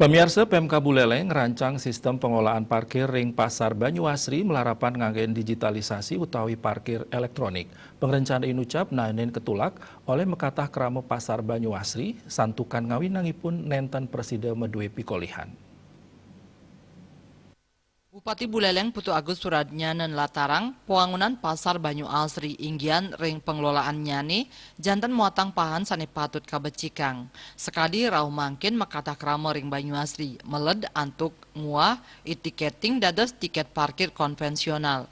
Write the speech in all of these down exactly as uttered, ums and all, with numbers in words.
Pamiarsa, Pemkab Buleleng ngerancang sistem pengelolaan parkir ring Pasar Banyuasri malarapan nganggén digitalisasi utawi parkir elektronik. Pangrencana inucap naenin ketulak olih makatah krama Pasar Banyuasri, santukan ngawinangipun nénten prasida madué pikolihan. Bupati Buleleng Putu Agus Suradnyana nlatarang, pawangunan Pasar Banyu Asri inggihan ring pangelolaannyané janten muatang pahan sané patut kabecikang. Sakadi rauh mangkin makatah krama ring Banyu Asri, meled antuk nguah e-tiketing dados tiket parkir konvensional.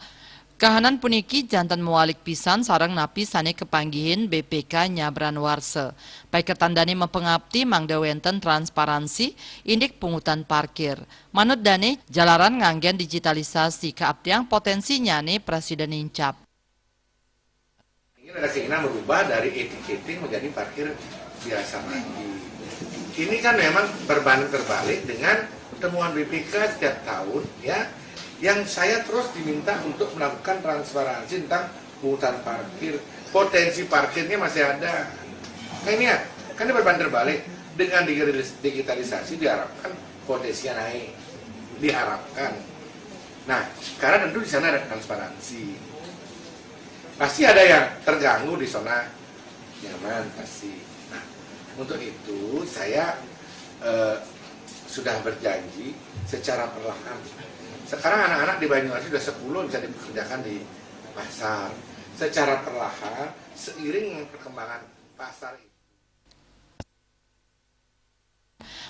Kahanan puniki janten mawalik pisan sareng napi sané kapanggihin B P K nyabran warsa. Paiketan dané mapangapti mangda wénten transparansi indik pungutan parkir. Manut dané, jalaran nganggén digitalisasi kaaptiang potensinyané prasida nincap. Ini ada keinginan merubah dari e-tiketing menjadi parkir biasa lagi. Ini kan memang berbanding terbalik dengan temuan B P K setiap tahun, ya, yang saya terus diminta untuk melakukan transparansi tentang pungutan parkir. Potensi parkirnya masih ada. Nah, ini ya, kan ini berbanding terbalik. Dengan digitalis-, digitalisasi diharapkan potensinya naik. Diharapkan. Nah, karena tentu di sana ada transparansi. Pasti ada yang terganggu di zona nyaman, pasti. Nah, untuk itu saya, eh, sudah berjanji secara perlahan. Sekarang anak-anak di Banyuwangi sudah sepuluh bisa dipekerjakan di pasar. Secara perlahan, seiring dengan perkembangan pasar itu.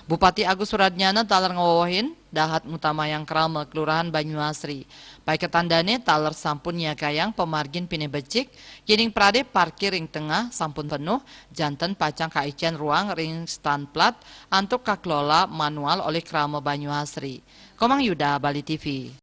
Bupati Agus Suradnyana taler ngwewehin dahat ngutamayang krama Kelurahan Banyuasri. Paiketan dané taler sampun nyagayang pamargin pinih becik, yéning pradé parkir ring tengah sampun penuh, janten pacang kaicén ruang ring stand plat antuk kakelola manual olih krama Banyuasri. Komang Yuda, Bali T V.